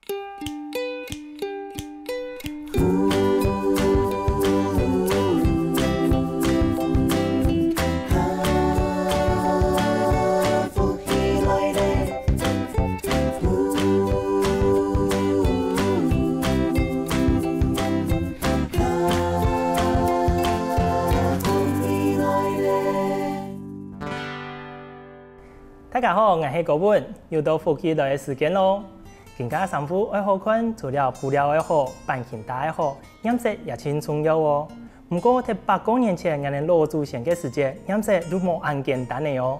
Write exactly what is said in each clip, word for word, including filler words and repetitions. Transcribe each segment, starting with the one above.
大家好，𠊎係高文，又到福氣來个時間囉。今下衫褲愛好看，除了布料愛好，版型打愛好，顏色也盡重要哦。毋過，在百過年前，𠊎等老祖先个時節，顏色就無恁簡單个哦。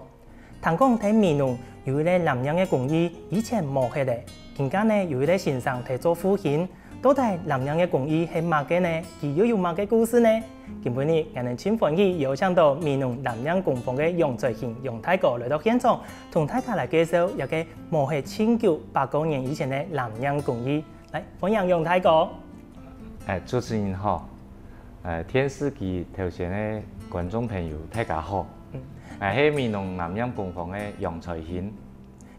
聽講在美濃有一個藍染个工藝，以前無忒个，今下呢有一個先生在做復興，到底藍染个工藝係麼个呢？佢又有麼个故事呢？今晡日，𠊎等盡歡喜邀請到美濃藍染工坊个楊才興楊大哥來到現場，同大家來介紹這個無忒盡久百過年以前个藍染工藝。來，歡迎楊大哥。哎，主持人好，哎，電視機頭前个觀眾朋友，大家好。嗯。𠊎係美濃藍染工坊个楊才興。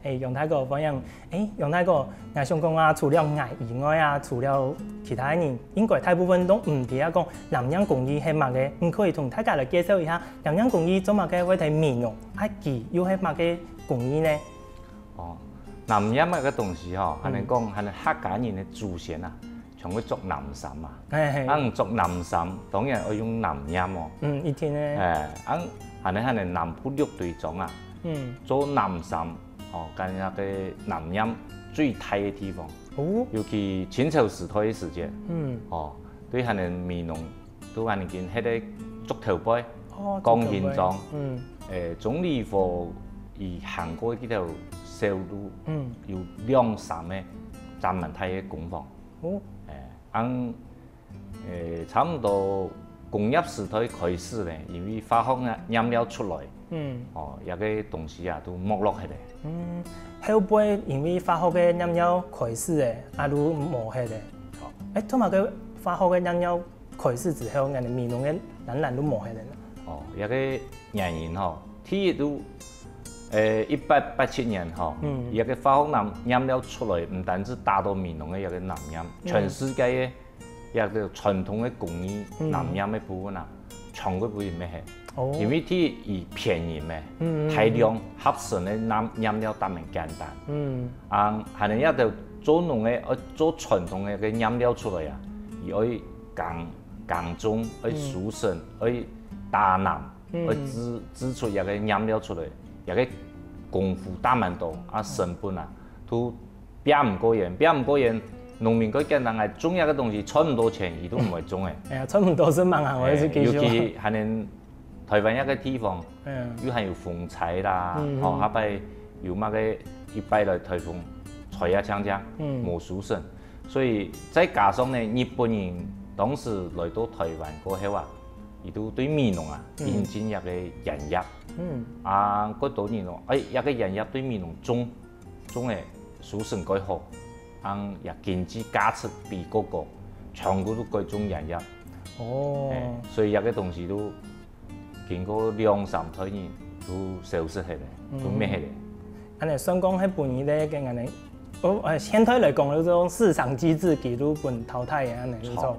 哎，楊大哥，歡迎。哎，楊大哥，𠊎想講啊，除了𠊎以外啊，除了其他人，應該大部分都毋知啊，講藍染工藝係麼个。你可以同大家來介紹一下，藍染工藝做麼个會在美濃，啊佢又係麼个工藝呢？哦，藍染這個東西吼，嗯。還能講，還能客家人个祖先啊， 像會著藍衫啊。嘿，嘿。啊，著藍衫，當然愛用藍染哦。嗯，一定个。哎，啊，還有還有南部六堆庄啊，嗯。做藍衫，哦，跟該個藍染最大个地方。哦。尤其清朝時代个時節，嗯。哦，對還有美濃，都還有已經歇个竹頭背，哦，江興庄，竹頭背。嗯。哎，鍾理和佢行過這條小路，嗯。有兩三個專門大个工坊。 哦。哎，恁，哎，差毋多工業時代開始呢，因為化學染，染料出來，嗯。哦，這個東西啊，都沒落忒了。嗯，後背因為化學个染料開始了，啊，就無忒了。哦。哎，做麼个化學个染料開始之後，𠊎等美濃个藍染就無忒了呢？哦，這個原因吼，第一就，呃，一八八七年吼，嗯。這個化學染，染料出來，毋單止打到美濃个這個藍染，嗯。全世界个這個傳統个工藝，嗯。藍染个部分啊，全部分都滅忒。哦。因為第一，佢便宜咩，嗯，嗯，嗯。大量合成个染，染料當然簡單。嗯。啊，還有這個做農个，呃，做傳統个个染料出來啊，佢愛耕，耕種，愛收成，嗯。愛打藍， 嗯。愛製，製出這個染料出來，這個功夫打蠻多，啊，成本啊，都拚毋過人，拚毋過人，農民个簡單來種這個東西，賺毋到錢，佢都毋會種个。哎呀，賺毋到就吂行，𠊎就繼續。哎，尤其還能台灣這個地方，嗯。又還有風災啦，嗯，吼，嗯。下擺有麼个一擺來颱風，吹啊淨淨，嗯。無收成。 所以再加上呢，日本人當時來到台灣過後啊，佢都對美濃啊，嗯。引進這個染業。嗯。啊，過多年咯，哎，這個染業對美濃種，種个收成蓋好，啊，也經濟價值比較高，全部都改種染業。哦。哎，所以這個東西都 經過兩三代人都消失忒了，嗯。都滅忒了。恁呢算講係分佢个，个恁呢，哦，呃，現代來講，就係講市場機制，佢都分淘汰个恁呢，就係講。著。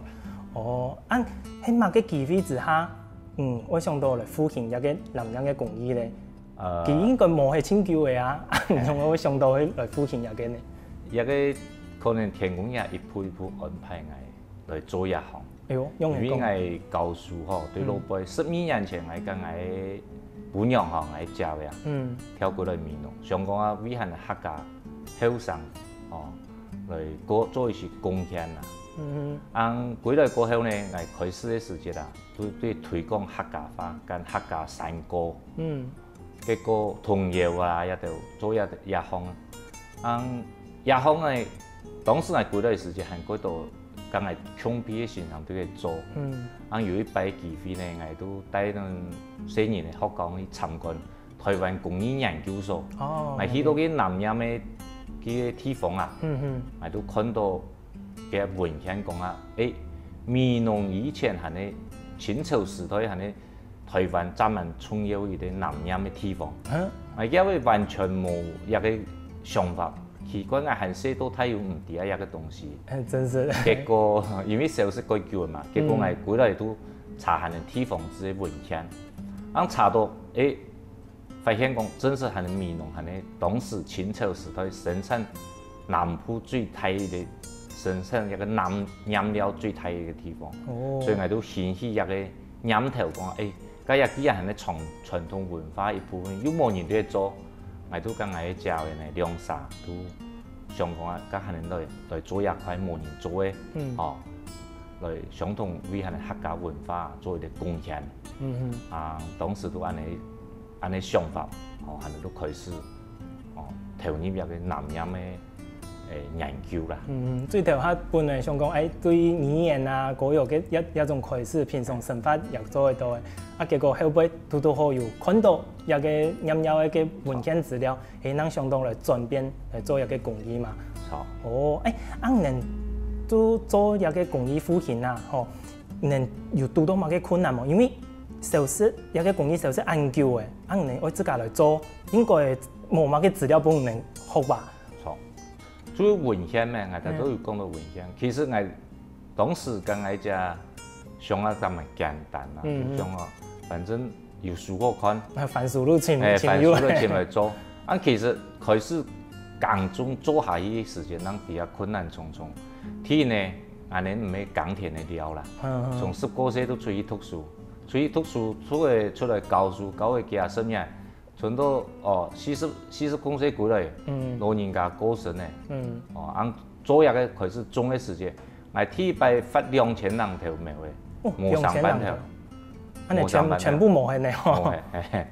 哦，恁係麼个機會之下，嗯，會想到來復興這個藍染个工藝咧？呃。佢應該無係盡久个啊，仰會想到來復興這個呢？這個可能天公爺一步一步安排𠊎來做這行。 哎喲，仰會講？因為𠊎教書吼，對老輩，嗯。十二年前𠊎跟𠊎餔娘吼，𠊎姐啊，嗯。調過來美濃，想講啊，為𠊎客家後生，吼，來過做一些貢獻啊。嗯哼。恁歸來過後呢，𠊎開始个時節啊，都對推廣客家話，跟客家山歌。嗯。 結果童謠啊，這兜做這，這項。恁這項呢，當時𠊎歸來个時節還過到，跟𠊎共輩个先生對佢做。嗯。恁有一擺機會呢，𠊎都帶等細人个學校去參觀台灣工藝研究所。哦，𠊎去到該藍染个，該个地方啊，嗯哼。𠊎都看到 个文獻講啊，誒，美濃以前還係清朝時代還係台灣專門重要一個藍染个地方。嗯。啊，佢兜完全無一個想法，奇怪，𠊎還細到大又毋知啊這个東西。真是。結果因為消失過久嘛，結果𠊎歸來都查下个地方志个文獻，恁查到，誒，發現講真實還係美濃還係當時清朝時代生產南部最大个，生產一个南染料最大个地方。哦。所以𠊎都興起一个念頭講，誒，該也既然還係傳傳統文化一部分，又無人在做，𠊎都跟𠊎个家人呢兩儕都想講啊，該還係來來做一塊無人做个，嗯，哦，來相同為還係客家文化做一个貢獻。嗯嗯。啊，當時都恁呢恁呢想法，哦，還係都開始，哦，投入這个南染个，誒，研究啦。嗯，最頭下本來想講，誒，對語言啊、歌謠个一一種開始，平常生活也做得到个。啊，結果後背堵堵好有看到這个染料个文獻資料，誒，正想到來轉變來做這个工藝嘛。好。哦，誒，恁樣做做這个工藝復興啊，吼，恁樣有堵到麼个困難無？因為消失，這个工藝消失恁久誒，恁樣愛自家來做，應該無麼个資料分人學吧？好。 就文獻咩，𠊎頭先都有講到文獻。其實𠊎當時跟𠊎个想法當然簡單啦，嗯嗯，想哦，反正有書好看，啊，翻書就尋，誒，翻書就尋來做。啊，其實開始耕種做下去个時間，正比較困難重重。第一呢，恁呢毋係耕田个料啦，嗯嗯，從十過歲都出去讀書，出去讀書，出來出來教書，教个幾下十年， 存到哦四十四十空歲過來，嗯，老人家過身呢，嗯，哦，恁做這个開始種个時節，𠊎第一擺發兩千零頭苗个，哦，無成半頭，兩千零頭，恁呢全全部無忒呢吼。無忒，嘿嘿。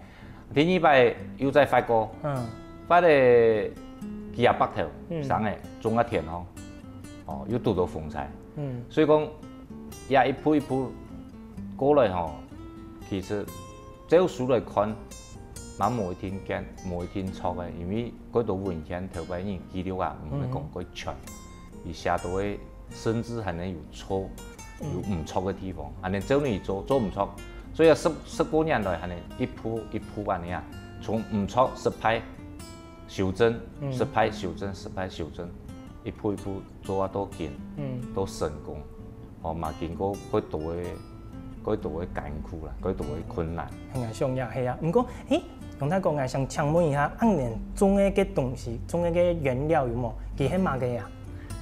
第二擺又再發過，嗯，發了幾下百頭，嗯，生个種啊田吼，哦，又堵到風災，嗯，所以講也一步一步過來吼，其實照書來看， 嘛無一定準，無一定著个，因為蓋多文獻頭擺人記錄啊，毋會講蓋全。佢寫到个甚至還能有錯，有毋著个地方，還能照你做，做毋著。所以啊，十十過年來還能一步一步恁呢啊，從毋著失敗，修正，失敗修正，失敗修正，一步一步做啊到今，嗯，到成功。 哦，嘛經過蓋多个蓋多个艱苦啦，蓋多个困難。𠊎想也係啊，毋過，誒，楊大哥，𠊎想請問一下，恁呢種个个東西，種个个原料有無？佢係麼个啊？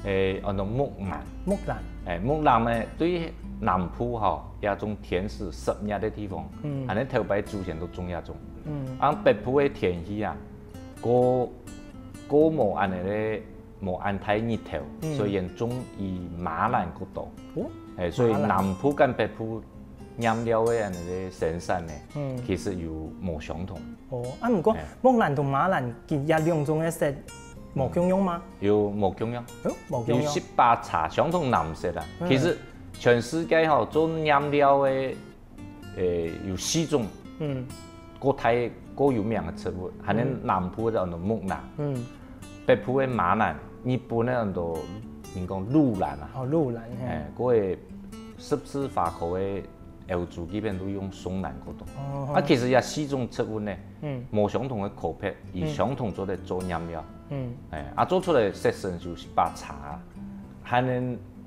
誒，安到木蘭。木蘭。誒，木蘭呢，對南部吼，這種天時濕熱个地方，嗯，恁呢頭擺祖先都種這種。嗯，恁北部个天氣啊，過過無恁呢个 無恁大日頭，所以用種以馬蘭較多。哦，誒，所以南部跟北部染料个恁呢个生產呢，其實有無相同。哦，啊，毋過木蘭同馬蘭佢這兩種个色無共樣嗎？有無共樣？有無共樣？有十八茶，相同藍色啊。其實全世界吼做染料个 誒，有四種，嗯，較大、較有名个植物，還有南部个安到木蘭，嗯，北部个馬蘭，日本个安到人講鹿蘭啊。哦，鹿蘭，嘿。誒，該个十字花科个歐洲這片都用松蘭較多。哦，啊，其實這四種植物呢，嗯，無相同个科別，以相同做得做染料。嗯，誒，啊，做出來色素就係白茶啊。 還有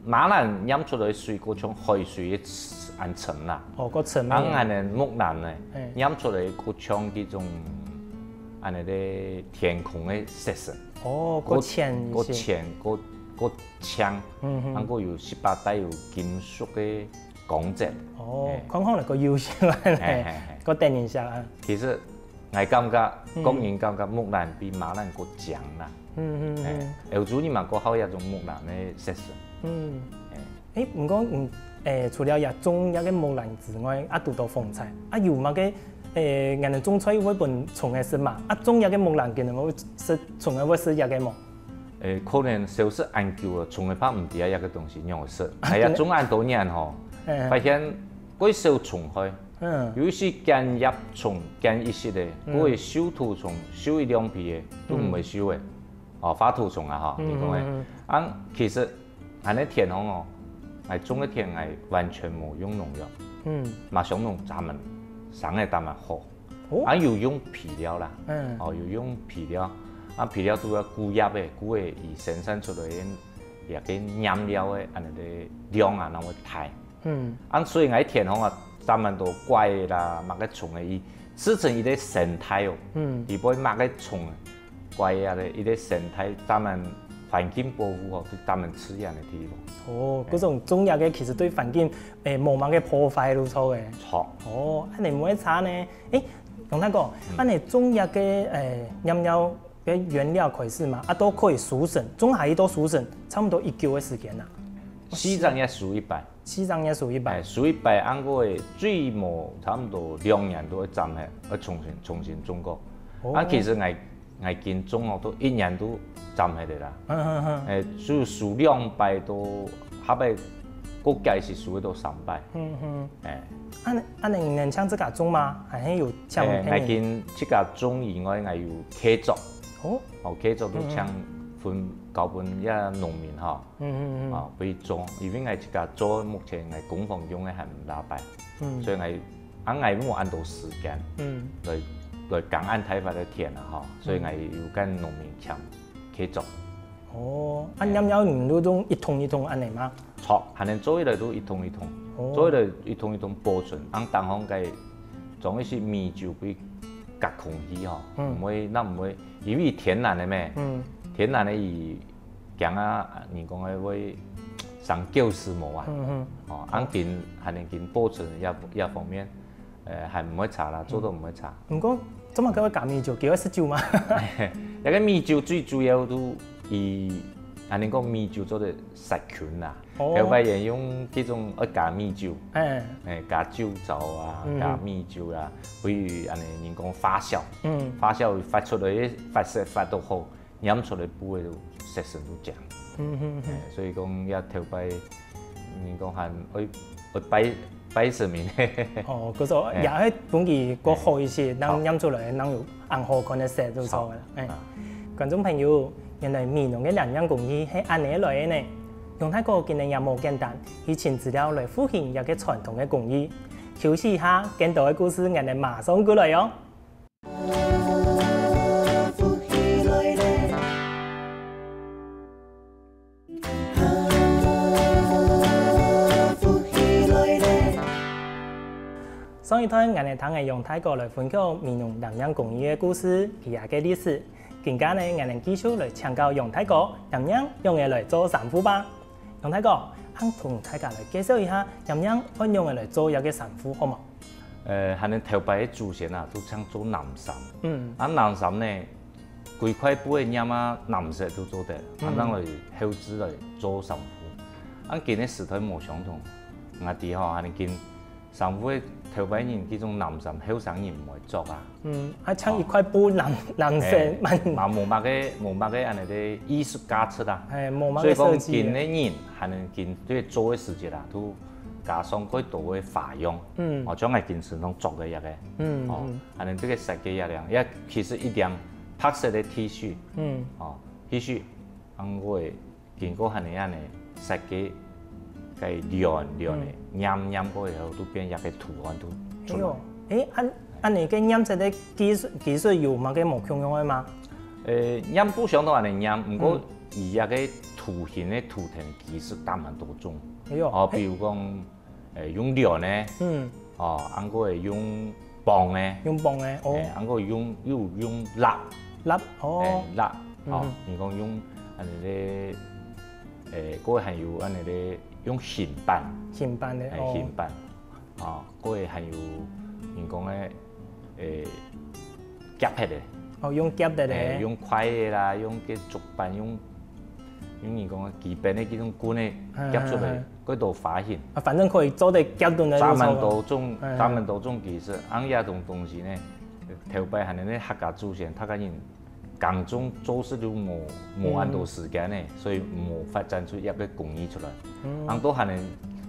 馬蘭染出來个水較像海水个恁深啦。哦，較深个。啊，還有木蘭呢，染出來較像這種恁呢个天空个色素。哦，較淺一些。較淺，較較強，嗯哼，還過有十八帶有金屬个光澤。哦，看看來較優秀啊，嘿嘿嘿，較得人惜啊。其實 𠊎感覺，個人感覺木蘭比馬蘭較靚啦。嗯嗯嗯。歐洲人嘛較好這種木蘭个色素。嗯。誒，毋過，嗯，誒，除了這種這个木蘭之外，啊，堵到風災，啊，有麼个，誒，𠊎等種菜會分蟲仔食嘛？啊，種這个木蘭，佢等會食蟲仔會食這个無？ 誒，可能消失恁久啊，蟲仔怕毋知啊，這个東西仰會食。哎呀，種恁多年吼，發現蓋少蟲害，有一些間葉蟲，間一息个，該个收土蟲，收一兩皮个，都毋會收个。哦，花土蟲啊吼，你講个。啊，其實恁呢田吼，𠊎種个田𠊎完全無用農藥，嗯，嘛相同，咱們生个當然好。 哦，啊，有用肥料啦，嗯，哦，有用肥料，啊肥料都愛顧葉仔，顧仔佢生產出來个這个染料个恁呢个量啊，正會大。嗯。啊所以𠊎田項啊，專門都怪仔啦，麼个蟲仔，佢自成一个生態哦。嗯。佢會麼个蟲仔，怪仔个一个生態，專門環境保護哦，就專門飼養个地方。哦，該種種藥个其實對環境，誒，無麼个破壞就著个。著。哦，恁呢毋會差呢。誒，楊大哥，嗯。恁呢種藥个，誒，染料个原料開始嘛，啊，都可以收成，種下去到收成，差不多幾久个時間啊？四隻月收一擺。四隻月收一擺。哎，收一擺，恁樣个最無差不多兩年都會斬忒，愛重新重新種過。哦。啊，其實𠊎 𠊎今種哦，都一年都斬忒个啦。嗯嗯嗯。誒，就收兩擺到，下擺過屆係收得到三擺。嗯嗯。誒。恁恁你能像自家種嗎？還係有請別人？誒，𠊎今自家種以外，𠊎有契作。哦。哦，契作都請分交分這農民吼。嗯嗯嗯。啊，分佢種，因為𠊎自家做，目前𠊎工房用个還毋罅擺，嗯。所以𠊎 啊，𠊎無恁多時間，嗯。來來耕恁大塊个田啊吼，所以𠊎有跟農民簽契作。哦，啊，哎。染料你都用一桶一桶恁呢嗎？著，還能做起來都一桶一桶，哦。做起來一桶一桶保存，恁當中該裝一些米酒去隔空氣吼，嗯。毋會，該毋會，因為天然个咩，嗯。天然个佢 驚啊，人講个會生狗屎毛啊。嗯嗯。哦，恁緊還能緊保存這這方面，呃，還毋會差啦，做到毋會差。毋過，做麼个會加米酒？佢會食酒嗎？這个米酒最主要都以，恁呢講米酒做得殺菌啦。哦。頭擺人用這種愛加米酒，哎。哎，加酒糟啊，嗯。加米酒啊，會恁呢人講發酵，嗯。發酵發出來个發色發到好。 染出來布个色身都靚。嗯哼哼。哎，所以講這頭擺，人講還愛愛拜拜神明。哦，可是哎。也會分佢過好一些，嗯。讓染出來，讓有恁好看个色就著个啦。好。哎，啊。觀眾朋友，原來美濃个染染工藝係恁呢來个呢。楊大哥今日也無簡單，去尋資料來復興這个傳統个工藝。休息一下，更多个故事，𠊎等馬上過來哦。 上一段，𠊎等聽个楊大哥來分享美濃染染工藝个故事，佢个歷史。今下呢，𠊎等繼續來請教楊大哥，染染仰仔來做衫褲吧。楊大哥，還同大家來介紹一下，染染愛仰仔來做這个衫褲，好無？ 呃，還有頭擺个祖先啊，都常做藍衫。嗯。啊，藍衫呢，歸塊布个染啊，藍色都做得，嗯。啊，拿來後製來做衫褲。啊，今个時代無相同，𠊎知吼，恁呢今衫褲个頭擺人這種藍衫，後生人毋會著啊。嗯，啊，像一塊布藍，藍色，哎，蠻嘛無麼个，無麼个恁呢个藝術價值啊。哎，無麼个設計啊。所以講，今个人還能今對做个時節啊，都 加上較多个花樣，嗯。哦，像𠊎今身上著个這个，嗯，哦，嗯。還有這个設計這樣，也其實一領白色个T恤，嗯。哦，T恤，恁樣个經過恁呢恁呢設計，該染染个，嗯。染染過以後，都變一个圖案都出來。哎呦，哎，恁恁呢个染色个技術技術有麼个無共樣个嗎？呃，染布相當恁呢染，毋過嗯。佢這个圖形个圖騰技術當然多種。哎呦，哦，比如講， 誒，用染个，嗯。哦，還過會用繃个，用繃个，哦。誒，還過用又用蠟，蠟，哦。誒，蠟，哦，嗯。人講用恁呢个，誒，過還有恁呢个用銅板，銅板个，誒，哦。銅板，哦，過還有人講个，誒，夾忒个，哦，用夾忒个，誒，用筷个啦，用个竹板，用 因為人講基本个這種棍仔夾出來，嗯，嗯，嗯。較多花型。啊，反正可以做得夾等个就著了。專門多種，嗯，嗯。專門多種技術，恁樣這種東西呢，頭擺還有該客家祖先，客家人耕種做事都無，無恁多時間呢，嗯。所以無發展出一个工藝出來。嗯。恁到還有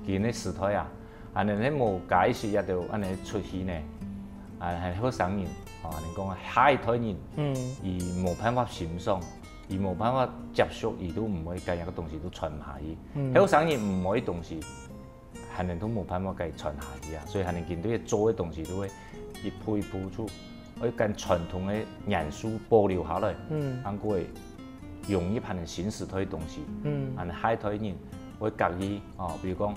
今个時代啊，還有該無加一息這兜恁呢出去呢，啊，還後生人，哦，恁呢講下一代人，嗯。佢無辦法欣賞， 佢無辦法接觸，佢都毋會將這个東西都傳下去。嗯。後生人毋會个東西，還能都無辦法將佢傳下去啊。所以還能今對做个東西都會一步一步就愛將傳統个元素保留下來，嗯，恁樣會融入恁樣新時代个東西，嗯，恁樣下一代人會佮意哦，比如講，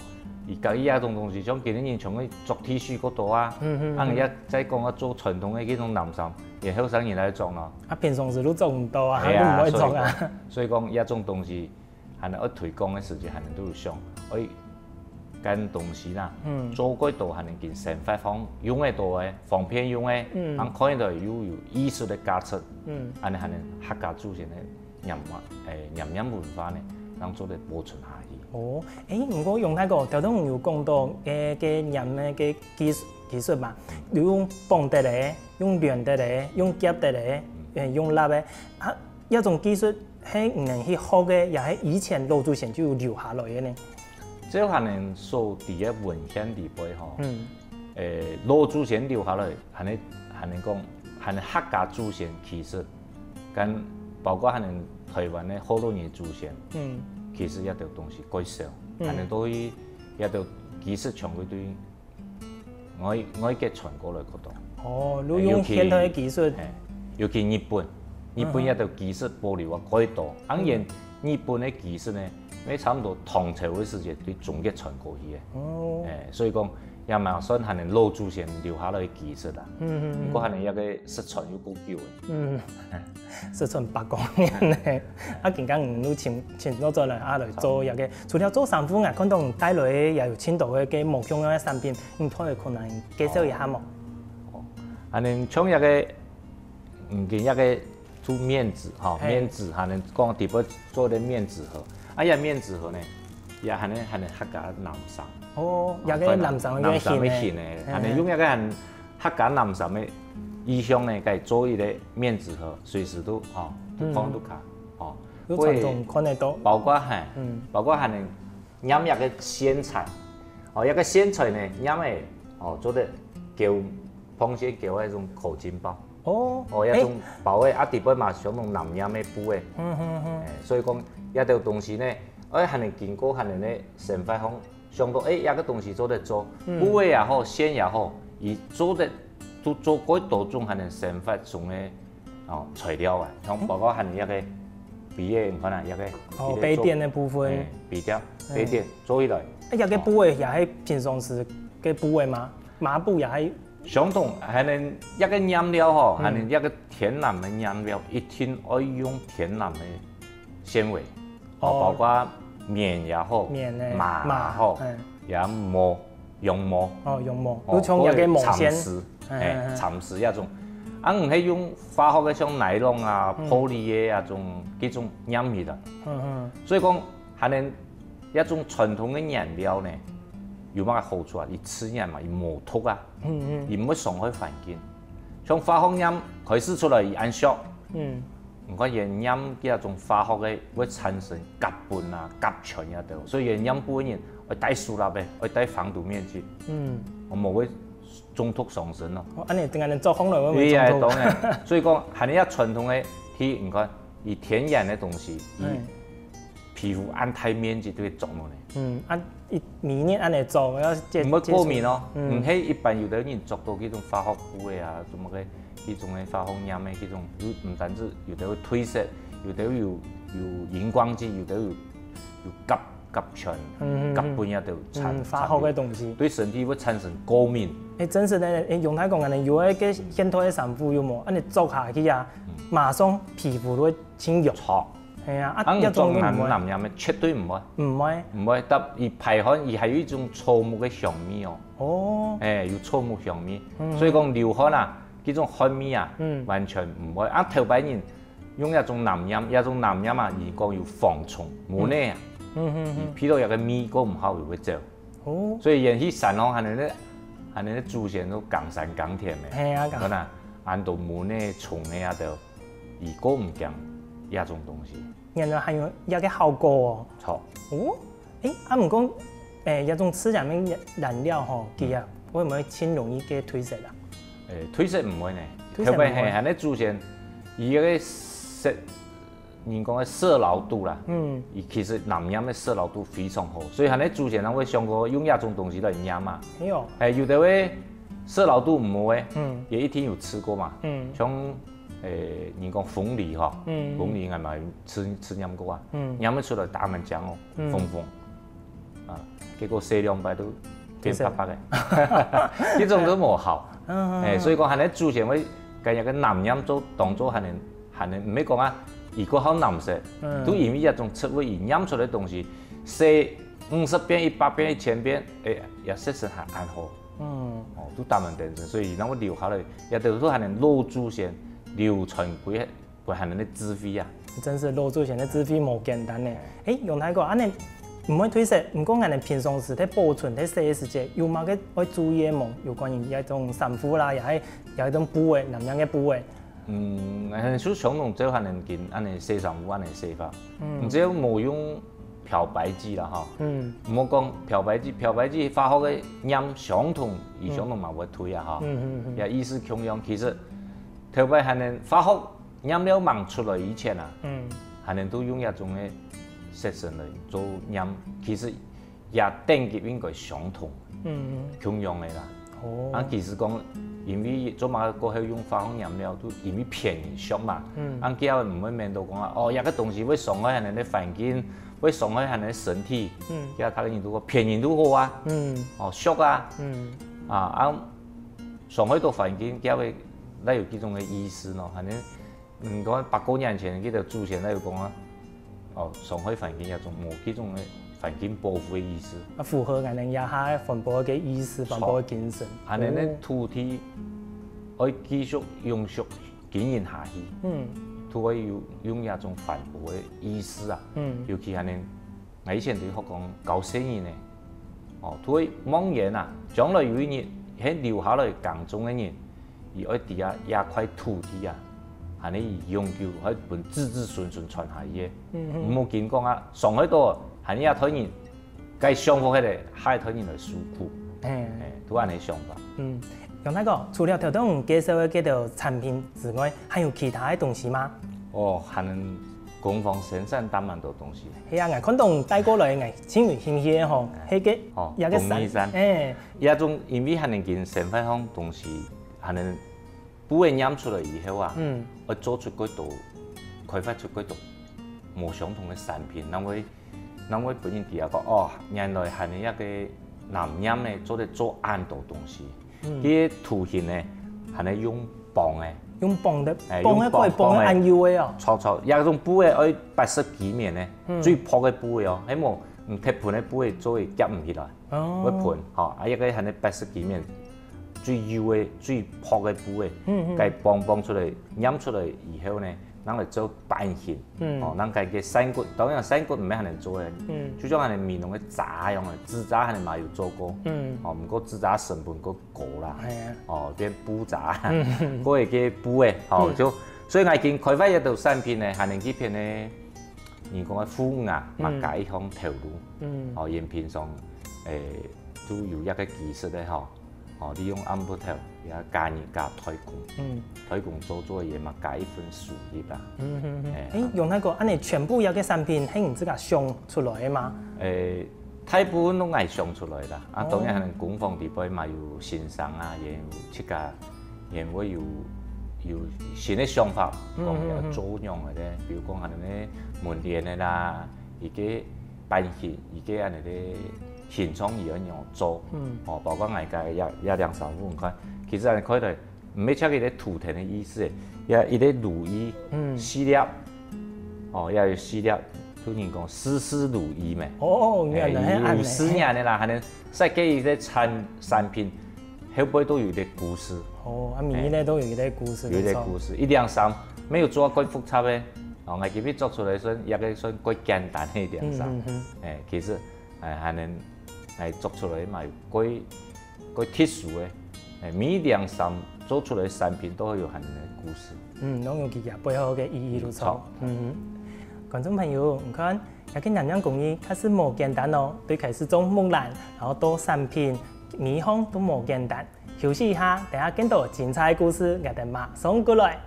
佢佮意這種東西，像今日人像个著T恤較多啊，嗯嗯，啊，嗯，你也再講啊，著傳統个這種藍衫，也後生人來著咯。啊，平常時都著毋到啊，係啊，都毋會著啊。所以講，所以講這種東西， 還愛推廣个時節，還都有想，愛將東西啦，嗯，做過多還能緊生活方用得到个，方便用个，嗯，還看得到又有藝術个價值，嗯，恁樣還能客家祖先个念，誒，念念文化呢，能做得保存下去。哦，誒，毋過楊大哥，頭先有講到个个念个个技術技術嘛，有用綁得个，用連得个，用夾得个，誒，用立个，啊，這種技術係毋能去學个，也係以前老祖先就有留下來个呢？照還能所知个文獻裡背吼，嗯，誒，老祖先留下來，還能還能講，還能客家祖先其實，跟包括還能台灣个河洛人祖先，嗯，其實這兜東西較少，嗯，還能對這兜技術全部對 外外國傳過來較多。哦，就用現代个技術。尤其，嘿，尤其日本，日本這兜技術保留啊較多。當然，日本个技術呢，也差不多唐朝个時節對中國傳過去个。哦，誒，所以講也嘛算還能老祖先留下來个技術啦。嗯嗯嗯，毋過還能這个失傳又較久个。嗯，失傳百過年呢。啊，今日你又請請到轉來啊，來做這个，除了做衫褲啊，看到你帶來个也有盡多个个無共樣个產品。 你可以同𠊎介紹一下無？哦，恁樣像這个，嗯，今這个做面紙吼，面紙還能講特別做个面紙盒，啊，這面紙盒呢，也還能還能客家藍衫。哦，這个藍衫个藍衫个型呢，還能用這个還客家藍衫个意象呢，該做一个面紙盒，隨時都吼，都放都下，吼，就傳統看得到，包括嘿，嗯，包括還能 黏這个線材，哦，這个線材呢，黏个，哦，做得鉤，縫線鉤个該種口巾包。哦，哦，這種包个，啊，底背嘛，像該種藍黏个布个。嗯嗯嗯。誒，所以講，這兜東西呢，誒，還能經過還能个生活方想到，誒，這个東西做得做，布个也好，線也好，佢做得都做過多種還能生活中个 哦，材料啊，像包括還有這个杯仔，你看啊，這个哦，杯墊个部分，誒，杯墊，杯墊做起來，誒，這个布仔也係平常時个布仔嗎？麻布也係相同，還能這个染料吼，還能這个天然个染料，一定愛用天然个纖維，哦，包括棉也好，棉个麻也好，也毛。 羊毛，哦，羊毛，哦，就像這个毛線，蠶絲，誒，蠶絲這種。啊，毋係用化學个像尼龍啊、玻璃个啊種，這種染起來。嗯嗯。所以講，還能這種傳統个染料呢，有麼个好處啊？佢自然嘛，佢無毒啊，嗯嗯，佢毋會傷害環境。像化學染開始出來，佢恁燒，嗯， 你看佢染這種化學个會產生甲苯啊、甲醛啊兜，所以佢染布个人愛戴手套个，愛戴防毒面具，嗯，無會中毒上身咯。哦，恁樣等下你著風了會毋會中毒？對啊，當然。所以講，還有傳統个，佢你看，佢天然个東西，佢皮膚恁大面積都會著落呢。嗯，啊，一每日恁樣著，要接，毋會過敏哦，毋係一般有个人著到這種化學布个啊，什麼个 這種个化學染个這種，有毋單止有个會褪色，有个有有熒光劑，有个有有甲甲醛、甲苯啊，都產化學个東西，對身體會產生過敏。誒，真實个，誒，楊大哥恁樣，有个个現代个衫褲有無？恁樣著下去啊，馬上皮膚都會青油。著。係啊，啊，這種藍藍染个絕對毋會，毋會，毋會，但佢排汗，佢還有一種草木个香味哦。 哦，誒，有草木香味，所以講流汗啊，這種汗味啊，完全毋會。啊，頭擺人用這種藍染，這種藍染啊，佢講有防蟲，蚊仔啊，嗯嗯嗯，譬如講這个味過毋好，佢會走。哦，所以佢去山項還能還能祖先都耕山耕田个，係啊，耕，可能恁多蚊仔、蟲仔啊都，佢過毋驚這種東西。原來還有這个效果哦。著。哦。 誒，啊，毋過，誒，這種自然个染料吼，佢啊，會毋會盡容易个褪色啊？誒，褪色毋會呢，特別係恁樣祖先，佢个色，人講个色牢度啦，嗯，佢其實藍染个色牢度非常好，所以恁樣祖先人會想過用這種東西來染嘛。係哦，誒，有个會色老肚毋好个，嗯，也一定有試過嘛。嗯，像，誒，人講鳳梨吼，嗯，鳳梨𠊎嘛有試試拈過啊，嗯，拈个出來打滿漿哦，嗯，紅紅，啊，結果洗兩擺都變白白个，這種都無效。嗯，誒，所以講，還係祖先會將一個藍拈做當做還能還能，毋係講啊，佢較好藍色，嗯，都因為這種植物佢拈出來个東西，洗五十遍、一百遍、一千遍，誒，也色素還恁好。 嗯，哦，都打滿等陣，所以佢會留下來，也就係還能老祖先流傳歸分還能个智慧啊。真係老祖先个智慧無簡單呢。誒，楊大哥，恁呢，毋會褪色，毋過𠊎等平常時在保存、在洗个時節，有麼个愛注意个無？有關於這種衫褲啦，也係這種布个，藍拈个布个。嗯，𠊎等就相同做還能緊恁呢洗衫褲恁呢洗法，嗯，只要無用漂白劑啦吼。嗯，毋好講漂白劑，漂白劑化學个黏相同，佢相同嘛會退啊吼。嗯嗯嗯，也意思共樣，其實頭擺還能化學黏料吂出來以前啊，嗯，還能都用這種个色素來做黏，其實也等級應該相同，嗯，共樣个啦。哦，啊，其實講，因為做麼个過後用化學黏料，都因為便宜俗嘛。嗯，啊，佢也毋會面到講啊，哦，這個東西會傷害人个環境，會傷害人个身體。嗯，佢大家人都講便宜都好啊。嗯，哦，俗啊。嗯，啊，啊，傷害到環境，佢會哪有這種个意思呢？反正 嗯，講百過年前，佢兜祖先在有講啊，哦，傷害環境也種無這種个環境保護个意思。啊，符合𠊎等這下个環保个意思，環保个精神。恁呢个土地愛繼續永續經營下去，嗯，都愛有用這種環保个意思啊。嗯，尤其恁呢 𠊎以前都學講教細人呢，哦，都會望見啊，將來有一日，係留下來耕種个人，佢愛知啊這塊土地啊，還係佢永久愛分子子孫孫傳下去个。嗯嗯，毋好緊講啊，傷害到還係這代人，該享福个咧，下一代人來受苦。嘿，嘿，都恁呢想法。嗯，楊大哥，除了頭先你介紹个這兜產品之外，還有其他个東西嗎？哦，還能 工坊生產當蠻多東西。係啊，𠊎看到你帶過來，𠊎盡有興趣个吼，係个，哦，這個衫，工藝衫，哎，這種因為還能緊生活上東西，還能布仔黏出來以後啊，嗯，會做出幾多，開發出幾多無相同个產品，那會那會分人知啊講，哦，原來還有一個藍黏呢，做得做恁多東西。 佢个圖形呢，還係用磅个，用磅个，哎，磅个可以磅个恁幼个哦。著著，這種布个愛八十幾綿呢，最薄个布个哦，係無，嗯，鐵盆个布个做會夾毋起來，會膨，吼，啊，一個還係八十幾綿，最幼个、最薄个布个，嗯嗯，該磅磅出來、黏出來以後呢， 拿來做版型，哦，拿該个山骨，當然山骨毋係恁樣做个，就像恁樣美濃个紗樣个，紙紗恁樣嘛有做過，哦，毋過紙紗成本較高啦，哦，變布紗，過一個布个，哦，就所以𠊎已經開發一道產品呢，還能去騙呢，人講个婦女啊，嘛加一項頭路，哦，因平常，誒，都有一個技術个吼， 哦，利用暗晡頭，也加日加代工，嗯，代工做做也嘛加一份收入啦。嗯嗯嗯。哎，用那個恁樣全部這個產品，係你自家想出來个嗎？誒，大部分都𠊎想出來啦。啊，當然還能工坊裡背嘛有先生啊，也有自家，也會有有新个想法，講要做樣个咧，比如講恁樣个門簾个啦，一個版型，一個恁樣个 形狀佢愛仰做，嗯，哦，包括𠊎个也也兩三副，你看，其實恁樣看來，毋係淨係一個圖騰个意思，也一個如意，嗯，四粒，哦，也有四粒，就人講事事如意咩，哦，原來係恁樣，有四年个啦，還能設計一個產產品，後背都有一個故事，哦，啊，每一個都有一個故事，有一個故事，一兩三，沒有做過蓋複雜个，哦，𠊎今日做出來算也可以算蓋簡單个一兩三，嗯嗯嗯，誒，其實。 誒，還能來做出來嘛，有蓋蓋特殊个。誒，每一領衫做出來个產品都會有恁樣个故事。嗯，攏有佢个背後个意義，嗯，著。嗯，觀眾朋友，你看，這個藍染工藝確實無簡單哦，對開始做木藍，然後到產品，每項都無簡單。休息一下，等下更多精彩故事，𠊎等馬上過來。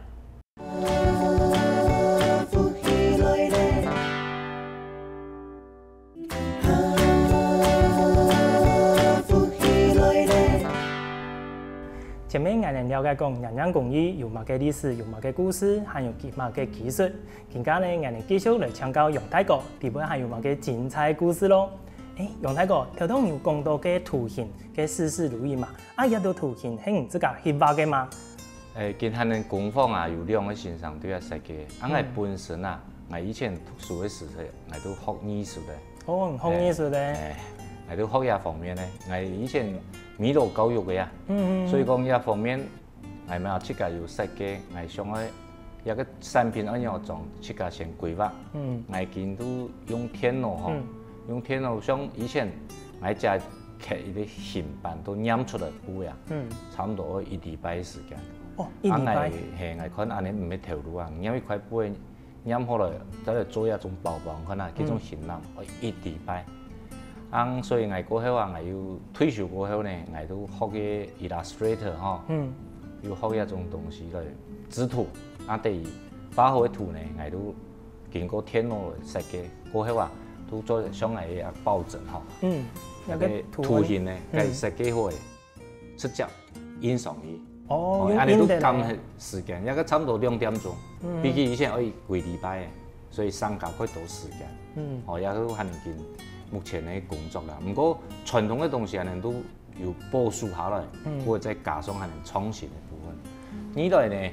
前面𠊎等了解講娘娘工藝有麼个歷史，有麼个故事，還有麼个技術。今下呢，𠊎等繼續來請教楊大哥，底背還有麼个精彩故事咯。誒，楊大哥，頭頭有講到該圖形，該事事如意嘛，啊，這兜圖形係你自家去畫个嗎？誒，今下𠊎等工坊啊，有兩個先生對𠊎設計，啊，𠊎本身啊，𠊎以前讀書个時節，𠊎都學藝術个。 哦，你學藝術个。誒，𠊎都學這方面个。𠊎以前美勞教育个啊，嗯嗯。所以講這方面，𠊎嘛自家有設計，𠊎想愛這個產品愛仰般，自家先規劃。嗯。𠊎今都用電腦吼，嗯。用電腦像以前𠊎只刻一個形板都黏出來布呀，嗯。差不多愛一禮拜个時間。哦，一禮拜。啊，𠊎，嘿，𠊎看恁樣毋係頭路啊，黏一塊布仔 黏好來，再來做一種包包，看啊，這種型啊，愛一禮拜。啊，所以𠊎過後啊，𠊎又退休過後呢，𠊎都學个Illustrator吼，嗯。又學一種東西來製圖。啊，等於畫好个圖呢，𠊎都經過電腦來設計，過後啊，都做像𠊎个抱枕吼，嗯，該個圖形呢，嗯。該設計好个。 直接印上去。哦，恁樣都減忒時間，這個差不多兩點鐘，比起以前愛幾禮拜个，所以省下較多時間。嗯，哦，這個還緊目前个工作啦。毋過傳統个東西恁樣都有保守下來，嗯，或者再加上恁樣創新个部分。二來呢，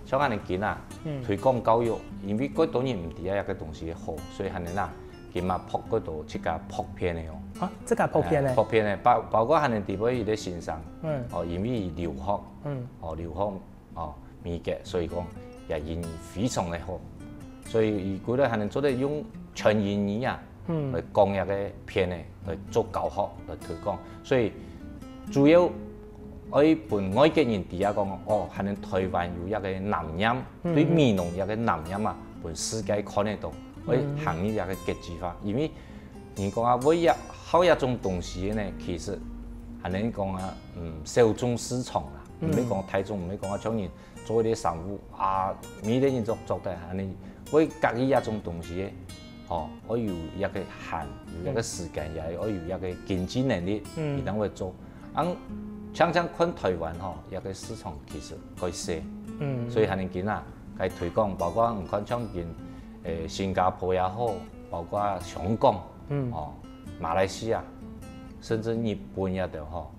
像恁樣緊啊，嗯，推廣教育，因為較多人毋知啊，這個東西好，所以恁樣啊， 今嘛拍較多自家拍片个哦。啊，自家拍片个？誒，拍片个，包，包括恁樣底背一個先生，嗯，哦，因為佢留學，嗯，哦，留學，哦，美國，所以講佢英語非常个好，所以佢過來恁樣做得用全英語啊，嗯，來講這個片个，來做教學，來推廣，所以主要愛分外國人知啊講，哦，恁樣台灣有這個南洋，嗯，對美濃這個南洋啊，分世界看得到。 愛行入這個國際化，因為人講啊，愛這，好這種東西呢，其實還能講啊，嗯，小眾市場啦，毋係講大眾，毋係講啊，像人做一個衫褲啊，每個人做，做得恁樣，愛合意這種東西个，吼，愛有一個限，有一個時間，也愛有一個經濟能力，嗯，佢正會做。 恁，像像看台灣吼，這個市場其實較細，嗯，所以還緊啊，該推廣，包括你看像今，誒，新加坡也好，包括香港，嗯，哦，馬來西亞，甚至日本這兜吼，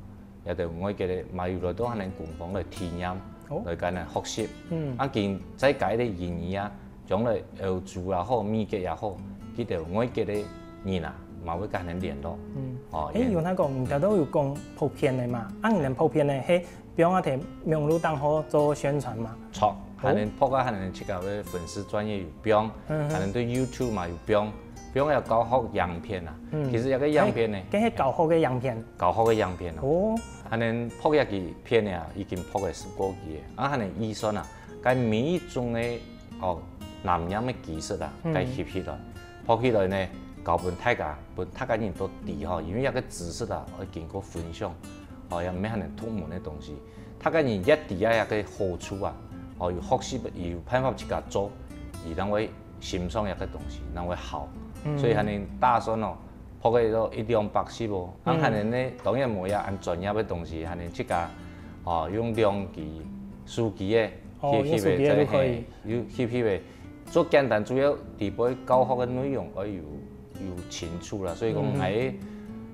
這兜外國个嘛有來到𠊎等工坊來體驗，哦，來跟𠊎等學習。嗯，啊，今在該个英語啊， 將來歐洲也好，美國也好，佢兜外國个人啊，嘛會跟𠊎等聯絡。嗯。哦，誒，楊大哥，你頭頭有講拍片个嘛？啊，你等拍片个係放啊在網路頂好做宣傳嘛？著，哦，𠊎等拍啊，𠊎等自家个粉絲專頁有放，嗯哼，𠊎等對YouTube嘛有放，放个教學影片啊。嗯。其實這個影片呢，誒，這係教學个影片。教學个影片哦。哦。𠊎等拍這個片呢，已經拍个十過期个，啊，𠊎等預算啊，該每一種个 哦，南洋个技術啊，嗯，該翕起來，拍起來呢，教分大家，分大家人都知吼，因為這個知識啊，愛經過分享，哦，也毋係恁獨門个東西。大家人一知啊，這個好處啊，哦，有學習，有辦法自家做，佢正會欣賞這個東西，正會好。嗯，所以恁樣打算哦， 拍个都一兩百集哦。嗯。啊，恁樣呢，當然無要恁專業个東西，恁樣自家，哦，用兩支手機个，哦，翕翕个，用手機个就可以。嘿，有翕翕个，做簡單，主要底背教學个內容愛有，有清楚啦。所以講，嗯。𠊎个，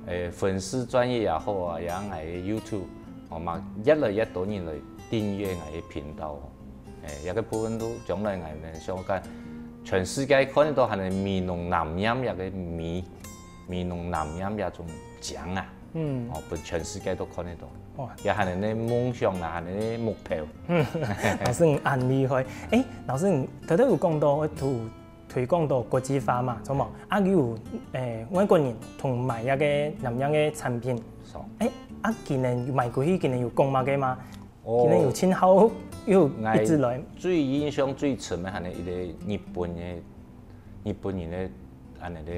呃，粉絲專頁也好啊，也𠊎个YouTube，哦嘛，越來越多人來訂閱𠊎个頻道哦。誒，這個部分都將來𠊎等想講，全世界看得到，還有美濃南洋這個美 美濃南洋這種靚啊，嗯。哦，分全世界都看得到。哇。也還有恁樣个夢想啊，還有恁樣个目標。嗯，老師你恁厲害。誒，老師你頭頭有講到愛推，推廣到國際化嘛，著無？啊，有，誒，外國人同買這個南洋个產品。著。誒，啊，今年有賣過去，今年有講麼个嗎？ 哦。今年有盡好，又一直來。𠊎最印象最深个，還有一個日本个，日本人个，恁樣个，誒，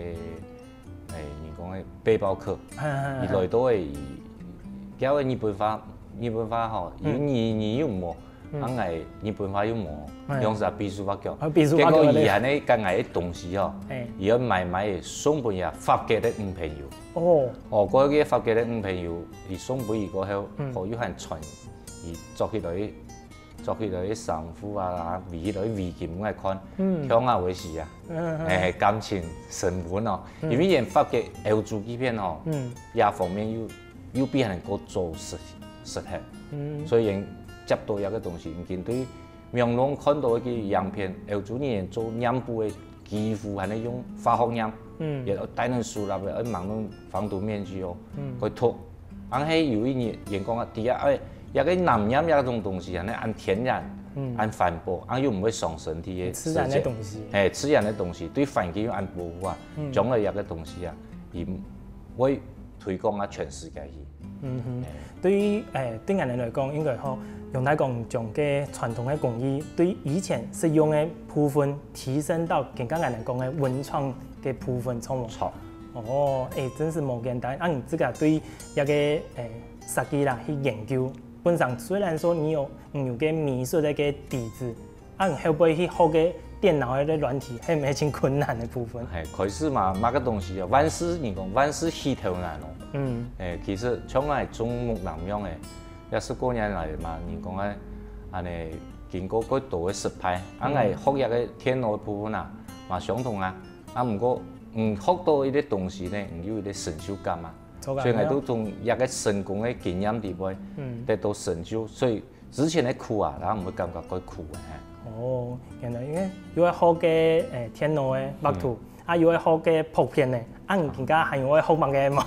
人講个背包客，嗯，嗯，嗯。佢來到个，佢，佢个日本話，日本話吼，嗯。有語，語又無，嗯。啊，𠊎日本話又無，嗯。兩儕比手畫腳。啊，比手畫腳咧。結果佢恁樣，佮𠊎个東西吼，哎。佢愛買買个送分佢法國个女朋友。哦。哦，過後个法國个女朋友，佢送分佢過後，嗯。哦，又還傳佢著起來，著起來衫褲啊，圍起來圍巾分𠊎看，嗯，暢啊會死啊！嗯，嗯，欸，感情升溫哦，嗯，因為𠊎發覺歐洲這片哦，嗯，這方面又又比𠊎等過早實實現，嗯，所以𠊎等接到這個東西，已經對網路看到个影片，歐洲人做染布个幾乎還係用化學染，嗯，也帶等手啦，愛盲弄防毒面具哦，嗯，會脫。 硬係有一日，人講啊，底下哎，這個藍染這種東西啊，恁天然，嗯，恁環保，啊又毋會傷身體个，自然个東西，係，自然个東西，對環境又恁保護啊，嗯，將來這個東西啊，佢會推廣啊全世界去。嗯哼，對於誒對𠊎等來講，應該吼，用來講將个傳統个工藝，對以前實用个部分提升到更加𠊎等講个文創个部分，著無？著。 哦，誒，真係無簡單。啊，你自家對這個誒設計啦去研究，本身雖然說你有你有個美術个底子，啊，你後背去學个電腦个軟體，係毋係盡困難个部分？係，開始嘛，麼个東西啊，萬事人講萬事起頭難哦。嗯，誒，其實像𠊎種木藍樣个，也係過年來嘛，人講个，恁呢經過過多个失敗，啊，𠊎學這個電腦个部分啊，嘛相同啊。 啊，毋過，嗯，學到一個東西呢，你有一個成就感嘛。所以𠊎都從一個成功个經驗底背，嗯，得到成就，所以之前个苦啊，然後毋會感覺過苦个。哦，原來因為又愛學个誒電腦个畫圖，啊，又愛學个薄片呢，啊，你今下還有愛學麼个無？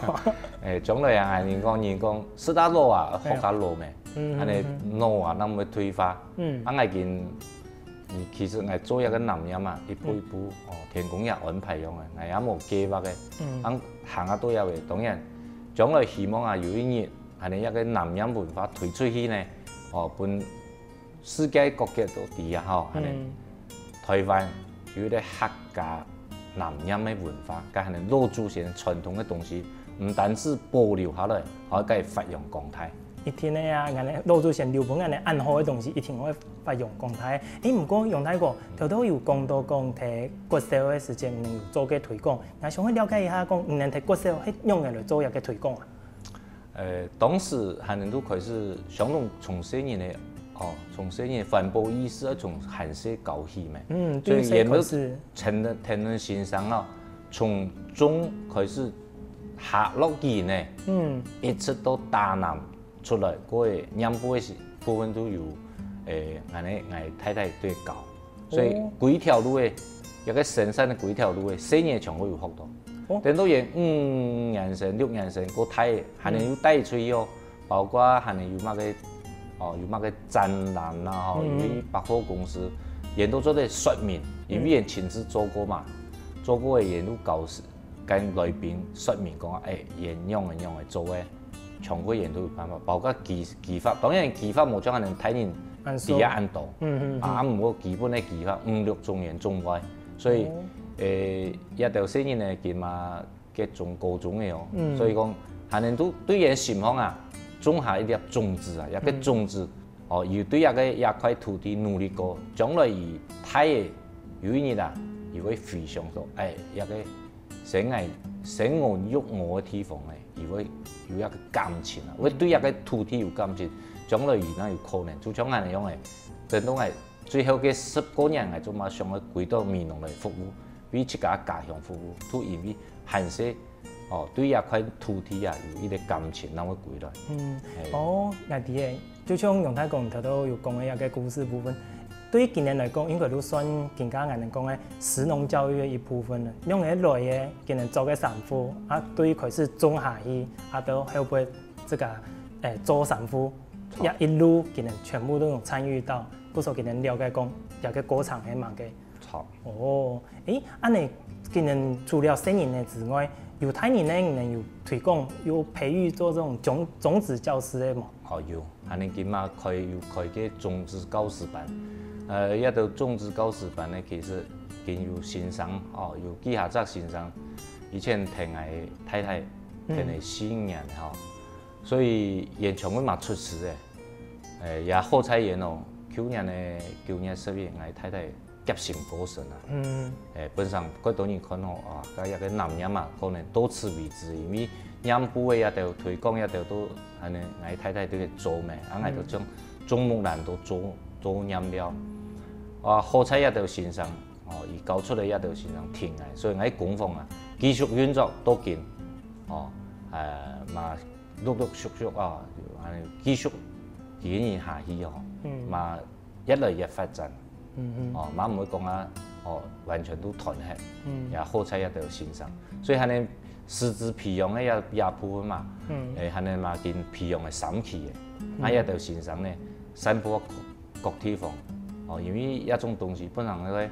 誒，將來啊，人講人講，食到老啊，學到老咩，嗯，恁呢腦啊，正毋會退化。嗯，啊，𠊎今 嗯，其實𠊎做一個藍染啊，一步一步，哦，天公爺安排樣个，𠊎也無計劃个，嗯，行行啊到這位。當然，將來希望啊有一日，恁呢一個藍染文化推出去呢，哦，分世界各國都知啊吼，恁呢，嗯，台灣有一個客家藍染个文化，該恁呢老祖先傳統个東西，毋單止保留下來，還愛該發揚光大。 一定个啊，𠊎等老祖先留分𠊎等恁好个東西，一定會發揚光大。誒，毋過楊大哥，頭頭有講到講在國小个時節，你有做个推廣，𠊎想愛了解一下，講你等在國小係仰仔來做一個推廣啊？呃，當時還能都開始想講從細人个，哦，從細人个環保意識愛從還細教起咩。嗯，對，所以也沒有細開始。成人，成人先生啊，從中開始下落去呢，嗯，一直到打藍 出來，過个染布个時部分都有，誒，恁呢，𠊎太太在教。所以哦，歸條路个，一個生產个歸條路个，細人全部有學到。哦，等到佢五年生、六年生，過大个，還能有帶出去哦，包括還能有麼个，哦，有麼个展覽啦，吼，嗯，有去百貨公司，佢都做得說明，因為佢親自做過嘛，做過个佢都教示，跟來賓說明講，誒，佢仰仔仰仔做个。 全國佢都有辦法，包括技技法，當然技法無像恁大人知啊恁多，嗯嗯，啊，毋過基本个技法，五六種元種外，所以，誒，這兜細人呢，今嘛國中、高中个哦，所以講，還能都對佢心項啊，種下一粒種子啊，這個種子，哦，有對這個這塊土地努力過，將來佢大个有一日啊，佢會回想到，誒，這個 生𠊎生我育我个地方呢，佢會有一個感情啊，會對這個土地有感情，將來佢正有可能。就像恁樣个，等到𠊎最後个十過年，𠊎做嘛想愛歸到美濃來服務，為自家家鄉服務，就因為還細，哦，對這塊土地啊有一個感情，正會歸來。嗯，哦，𠊎知个。 就像楊太公頭頭有講个一個故事部分，對於今年來講，應該都算今下𠊎等講个食農教育个一部分了。用个來个今年做个衫褲，啊，對於開始種下去，啊，到後背這個，誒，做衫褲，也一路今年全部都有參與到，故所今年了解講，這個過程係麼个。 著。哦，誒，恁呢，今年除了細人仔之外，有大人仔，你等有推廣、有培育做這種種種子教師个無？哦，有，恁呢今嘛開有開个種子教師班。呃，這兜種子教師班呢，其實已經有先生，哦，有幾下隻先生，以前跈𠊎太太，跈了四五年吼，所以佢全部嘛出師个。 誒，也好彩佢哦，舊年个九月十一，𠊎太太急性過身啊。嗯。誒，本身蓋多人看吼，啊，該這個藍染嘛，可能到此為止，因為染布个這兜推廣這兜都恁呢，𠊎太太都去做咩，啊，𠊎就將種木蘭都做做染料。啊，好在這兜先生，哦，佢教出來這兜先生聽𠊎，所以𠊎工房啊，繼續運作到今，哦，呃，嘛陸陸續續啊，就恁樣繼續經營下去哦，嗯。嘛越來越發展。嗯嗯。哦，嘛毋會講啊，哦，完全都斷忒，嗯。也好在這兜先生。所以恁樣師資培養个這這部分嘛，嗯。誒，恁樣嘛，緊培養个三期个，嗯。啊，這兜先生呢，散布各地方。哦，因為這種東西本來个，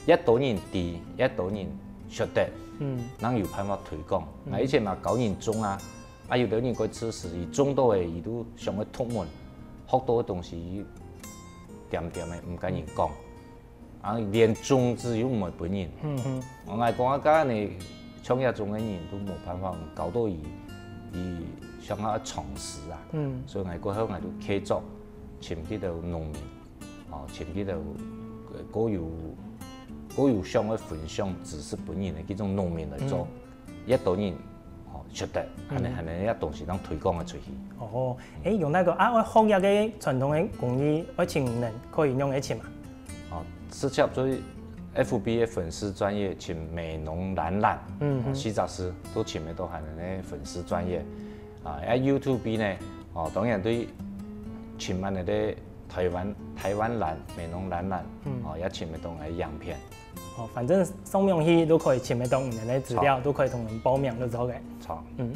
越多人知，越多人曉得，嗯。正有辦法推廣。嗯。啊，以前嘛，教人種啊，啊，有兜人過自私，佢種到个，佢都想愛獨門，學到个東西，佢恬恬个，毋敢人講。啊，連種子又毋會分人。嗯哼。𠊎講啊，該你創業種个人都無辦法教到佢，佢想要嘗試啊。嗯。所以𠊎過後𠊎都繼續尋幾兜農民，哦，尋幾兜，呃，過有，過有想愛分享知識分人个這種農民來做。嗯。 越多人，哦，曉得，恁樣，嗯。恁樣這東西正推廣个出去。哦，誒，楊大哥啊，愛學這个傳統个工藝，愛請人可以用得請嘛？哦，直接做F B个粉絲專頁，請美濃藍染，嗯，哦，嗯。四隻字都請得到恁樣个粉絲專頁。啊，啊YouTube呢，哦，當然對請恁樣个台灣，台灣藍，美濃藍染，嗯。哦，也請得到个影片。 哦，反正上網去都可以尋得到你們个資料，著。都可以同你們報名就著个。著。嗯。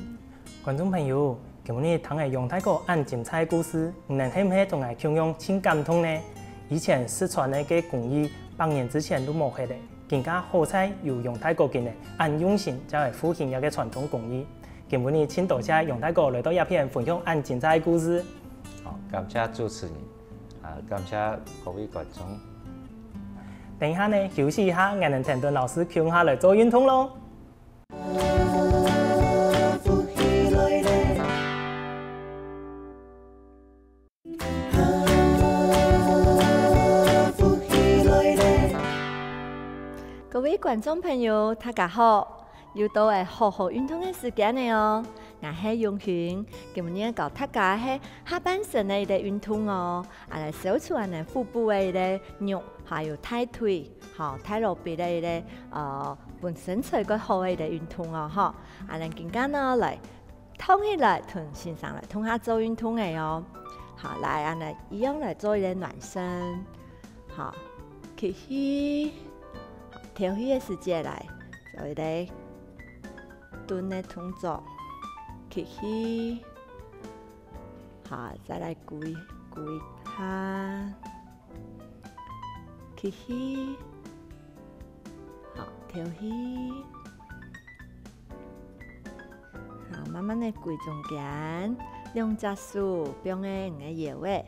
觀眾朋友，今日聽个楊大哥恁精彩个故事，你們係毋係同𠊎共樣盡感動呢？以前失傳个該工藝，百年之前都無忒了，今下好在有楊大哥今日恁用心，正來復興這个傳統工藝。今日盡多謝楊大哥來到這片分享恁精彩个故事。好，感謝主持人。 啊，感謝各位觀眾。等一下呢，休息一下，𠊎等同老師共下來做運動囉。各位觀眾朋友，大家好！ 又到了好好運動个時間了哦！𠊎係永興，今日教大家係下半身个一個運動哦。啊來消除𠊎等腹部个一個肉，還有大腿，吼，大老臂个一個，呃，分身材較好个一個運動哦，吼。啊來今下呢，來，䟘起來，同先生來共下做運動个哦。好，來，恁樣一樣來做一個暖身。好，吸氣，好，敨氣个時節來，做一個 蹲个動作，吸氣，好，再來跍，跍下，吸氣，好，敨氣，好，慢慢个歸中間，兩隻手放个你个腰仔，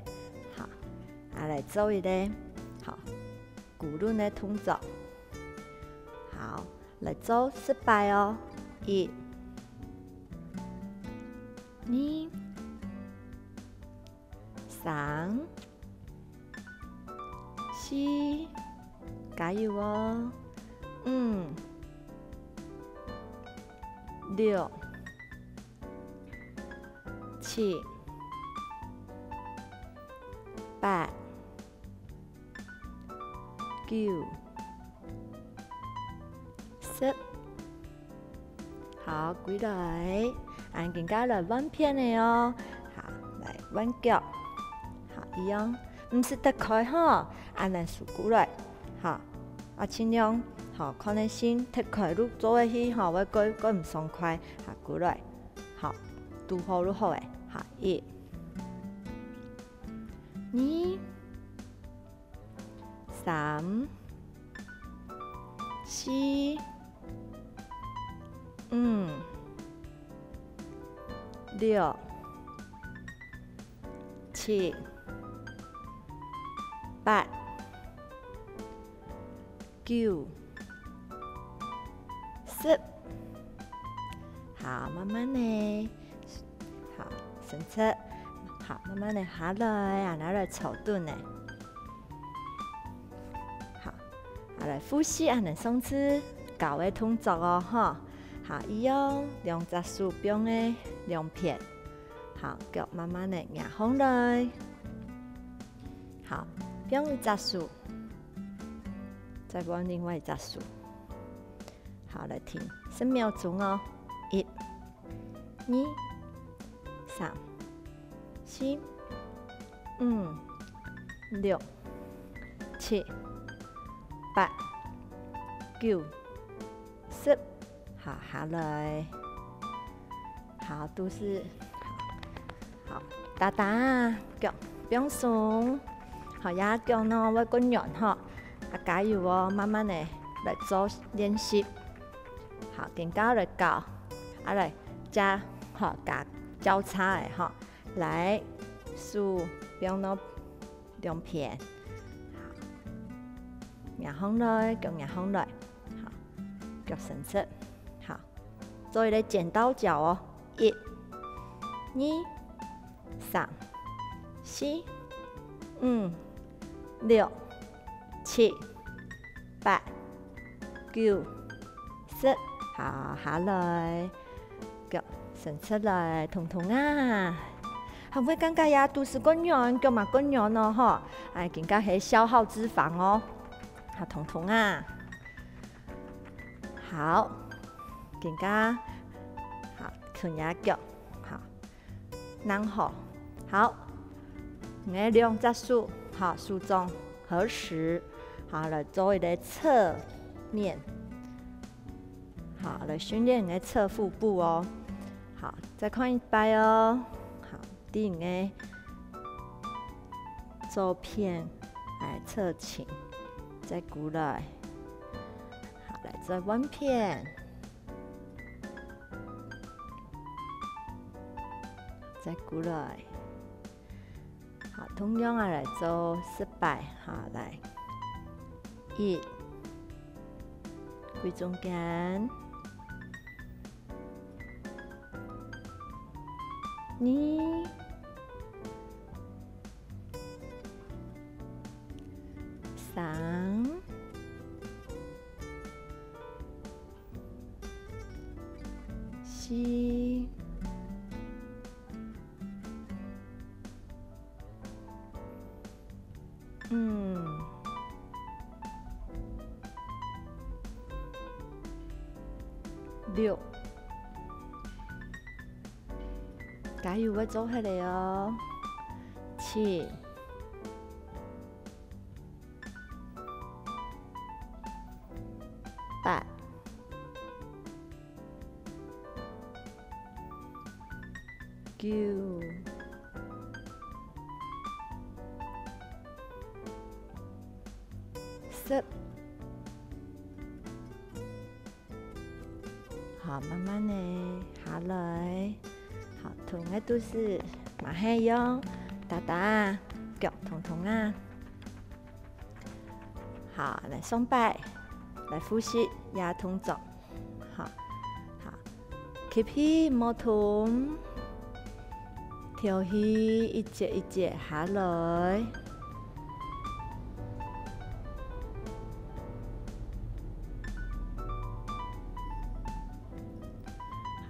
好，啊來做一個，好，跍輪个動作，好。 來做十擺哦。一、二、三、四，加油哦。五、六、七、八、 九、十。好，歸來，恁樣今下來換片个哦。好，來換腳。好，一樣，毋使㧒開吼，恁樣收歸來。好，啊，盡量，好，看个心㧒開就做得去吼，會較較毋爽快。好，歸來，好，堵好就好了。好，一、二、 三、四、五、六、七、八、九、十。好，慢慢个，好，伸直，好，慢慢个下來，啊，拿來坐等呢。 好，啊來複習恁樣上次教个動作哦，吼。好，一樣，兩隻手放个兩片。好，腳慢慢个擎䟘來。好，放一隻手，再換另外一隻手。好，來停十秒鐘哦。一、二、三、四、五、六、七、八、九、十。好，下來。好，肚屎。好，好，大大腳放鬆。好，這腳呢會較軟吼。啊，加油哦，慢慢仔來做練習。好，今下來教，啊來，再，好，加交叉个吼。來，手放到兩片。好，迎䟘來，腳迎䟘來。好，腳伸直。好，做一個剪刀腳哦。一、二、三、四、五、六、七、八、九、十。好，下來，腳伸直來，動動啊。還會感覺這肚屎較軟，腳嘛較軟哦，吼。哎，今下係消耗脂肪哦。好，動動啊。好，今下，好，伸這腳，好。 正好。好，𠊎兩隻手，好，手掌合十，好，來做一個側面，好，來訓練𠊎个側腹部哦。好，再看一擺哦。好，對𠊎个左片來側傾，再過來，好，來再換片。 再過來。好，同樣啊，來做十擺，好，來。一，歸中間。二，三， 四，五，六，加油，會做得个哦。七， 八，九，十。 好，慢慢仔下來。好，同𠊎肚屎嘛係用，大大腳動動啊。好，來上擺，來複習這動作。好，好，吸氣無動， 敨氣一節一節下來。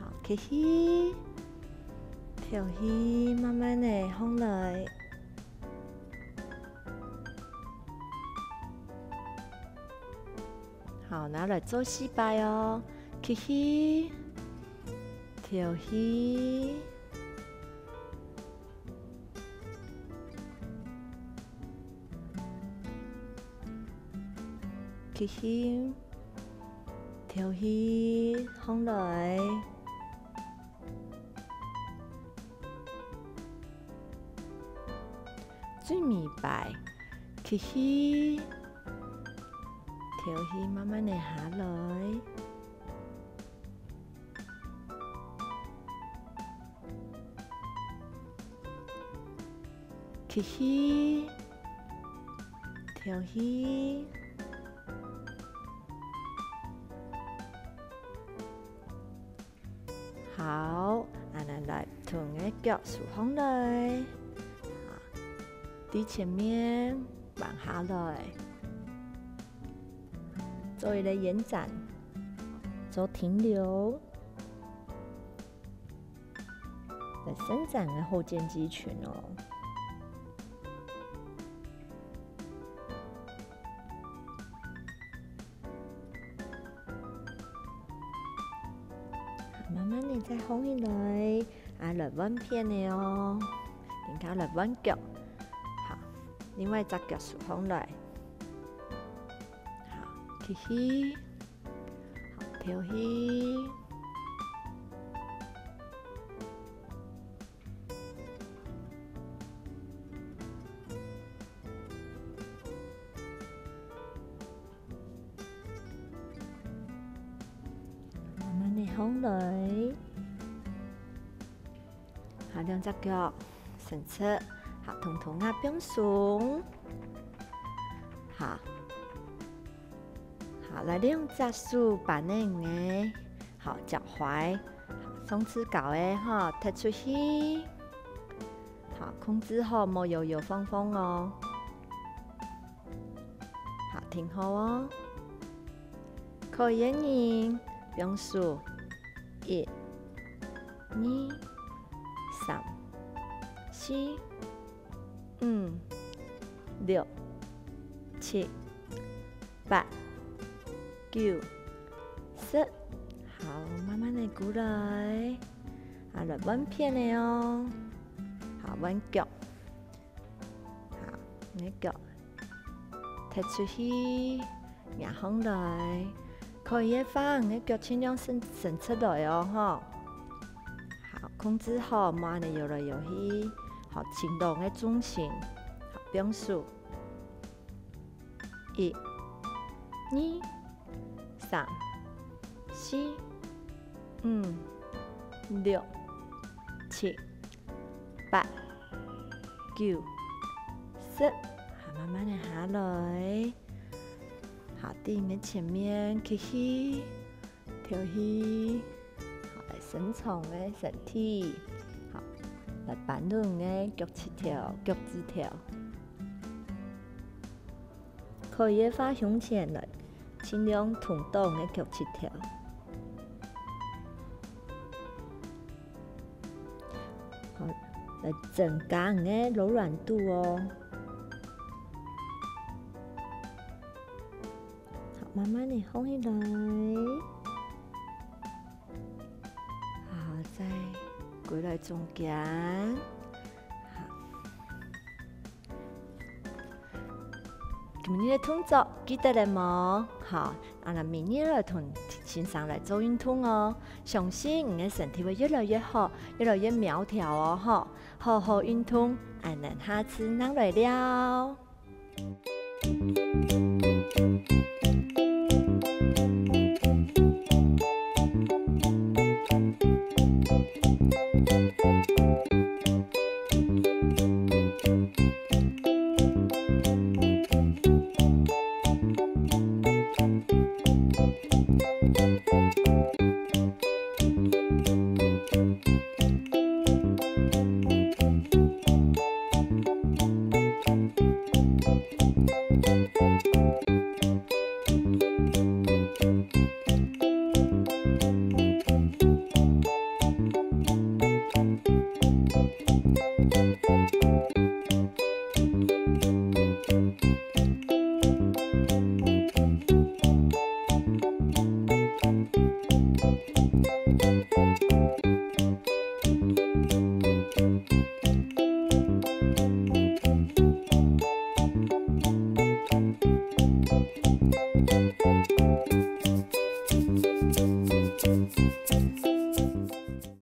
好，吸氣，敨氣，慢慢仔䟘來。好，拿來做四擺哦。吸氣，敨氣。 吸氣，敨氣，䟘來。最尾擺，吸氣，敨氣，慢慢仔下來。 吸氣，敨氣。好，恁仔來同𠊎腳收䟘來，好，對前面彎下來，做一個延展，做停留。 來伸展𠊎个後肩肌群哦。放起來，啊，來換片个哦。等下來換腳。好，另外一隻腳收放來。好，吸氣。好，敨氣。 慢慢个放來。好，兩隻腳伸直，好，同同啊放鬆。好，好，來兩隻手扳等个，好，腳踝，好，上次教个吼，踢出去。好，控制好，莫搖搖晃晃哦。 好，停好哦。可以个人，放手。一、二、三、四、五、六、七、八、九、十。好，慢慢个過來。啊，來換片个哦。好，換腳。 好，你个腳踢出去，壓上來。可以个話，你个腳盡量伸，伸直來哦，吼。好，控制好，莫恁樣搖來搖去。好，盡量个重心。好，放手。一、二、三、四、五、六、七、八、九、十。好，慢慢个下來。好，對面前面吸氣，敨氣。好，來伸長个身體。好，來扳等个腳趾頭、腳趾頭。 可以个話，胸前來，盡量動動个腳趾頭。好，來增加你个柔軟度哦。好，慢慢个放起來。 好，再歸來中間。好。今日个動作記得了無？好，啊，那明日來同先生來做運動哦。相信你个身體會越來越好，越來越苗條哦，吼。好好運動，恁樣下次正來尞。